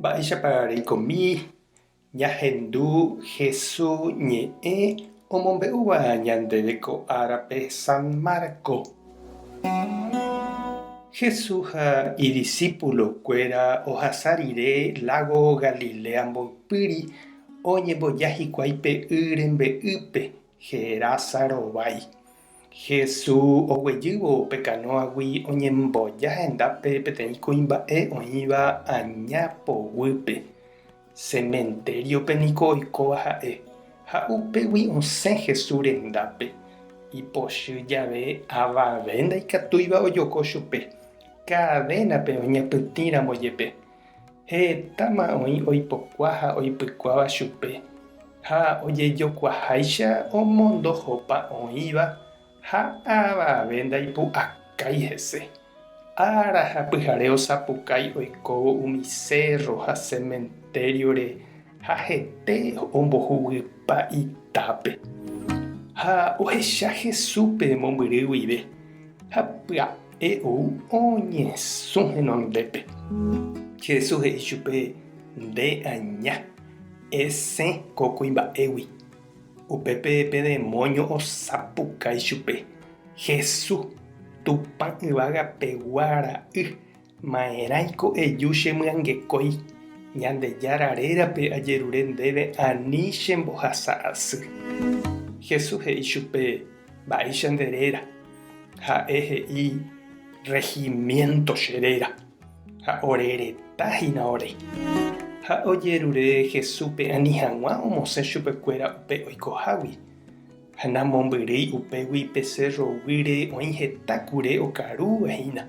Mba'éichapa reikomi ñahendu Hesu ñe'ẽ omombe'úva ñandéve ko árape San Marco? Hesu ha idisípulokuéra ohasa rire lágo Galilea mboypýri oñemboja hikuái pe y rembe'ýpe Gerasa rovái. Jesús oguejývo pe kanóagui oñemboja hendápe peteĩ kuimba'e oĩva aña poguýpe. Sementériope niko oikóva ha'e, ha upégui osẽ Jesús rendápe. Ipochy jave avave ndaikatúiva ojoko chupe, kadénape oñapytĩramo jepe. Hetáma oĩ oipokua ha oipykuáva chupe, ha ojejokuaháicha omondohopa oĩva ha avave ndaipu'akái hese. Ára ha pyhare osapukái oikóvo umi sérro ha sementériore ha hete ombohuguypa itápe. Ha ohecha Jesúspe mombyry guive, ha pya'e E ou oñesũ henondépe. Jesús he'i chupe, Nde aña, esẽ ko kuimba'égui. Upépe pe demóño osapukái chupe, Jesús, Tupã yvága pegua ra'y, ma'erãiko eju chemyangekói? Ñandejára rérape ajerure ndéve ani chembohasa asy. Jesús he'i chupe, Mba'éicha nde réra? Ha'e he'i, Regimiento che réra, ha ore reta hína ore. Ha ojerure Jesúspe ani hag̃ua omosẽ chupekuéra upe oikohágui. Ha namombyrýi upégui pe sérro guýre oĩ heta kure okarúva hína.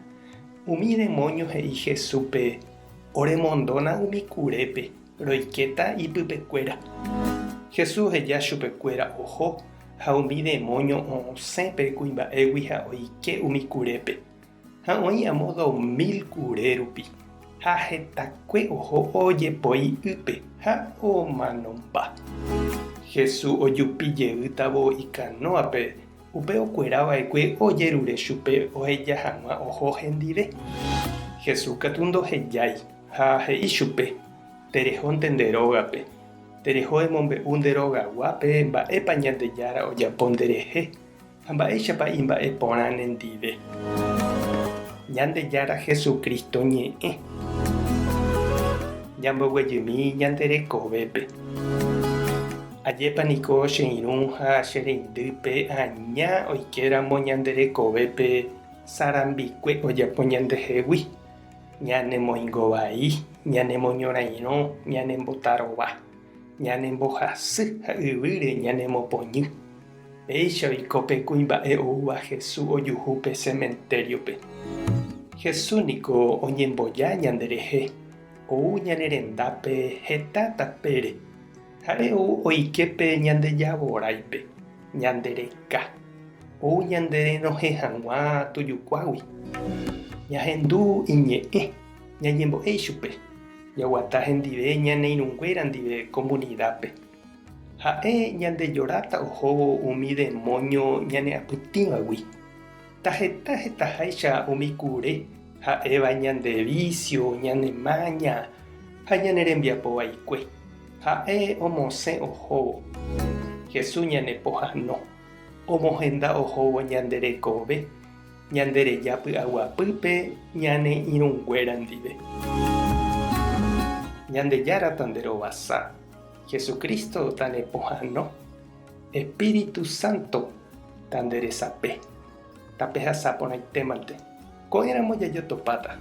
Umi demóño he'i Jesúspe, Oremondóna umi kurépe, roikéta ipypekuéra. Jesús oheja chupekuéra oho ha umi demóño osẽ pe kuimba'égui ha oike umi kurépe. Ha oĩ amo 2000 kure rupi, ha hetakue oho ojepoi ýpe ha omanomba. Jesús ojupi jeýtavo ikanóape, upe okuera va'ekue ojerure chupe oheja hag̃ua oho hendive. Jesús katu ndohejái, ha he'i chupe, Terehónte nde rógape. Tereho emombe'u nde rogaguápe mba'épa Ñandejára ojapo nderehe ha mba'éichapa imba'e porã nendive. Ñandejára Jesucristo ñe'ẽ. Ñamboguejymi ñande rekovépe. Ajépa niko che irũ ha che reindýpe aña oikéramo ñande rekovépe sarambikue ojapo ñandehegui. Ñanemoingovai, ñanemoñorairõ, ñanembotarova, ñanembohasy ha yvýre ñanemopoñy. Péicha oiko pe kuimba'e oúva Jesús ojuhu pe sementériope. Jesús niko oñemboja ñanderehe, ou ñane rendápe heta tapére. Ha'e ou oike pe ñande javoráipe, ñande reka, ou ñande renohẽ hag̃ua tujukuágui. Ñahendu iñe'ẽ, ñañembo'e ichupe, jaguata hendive ñane irũnguéra ndive komunidápe. Ha'e ñandejoráta ohóvo umi demóño ñaneapytĩvagui. Taheta hetaháicha umi kure ha'éva ñande vísio, ñane máña ha ñane rembiapo vaikue. Ha'e omosẽ ohóvo. Jesús ñanepohãno, omohenda ohóvo ñande rekove, ñande reja py'aguapýpe ñane irũnguéra ndive. Ñandejára tanderovasa, Jesucristo tanepohãno, Espíritu Santo tanderesape. Tapehasa porãitémante. Ko'ẽramo jajotopáta.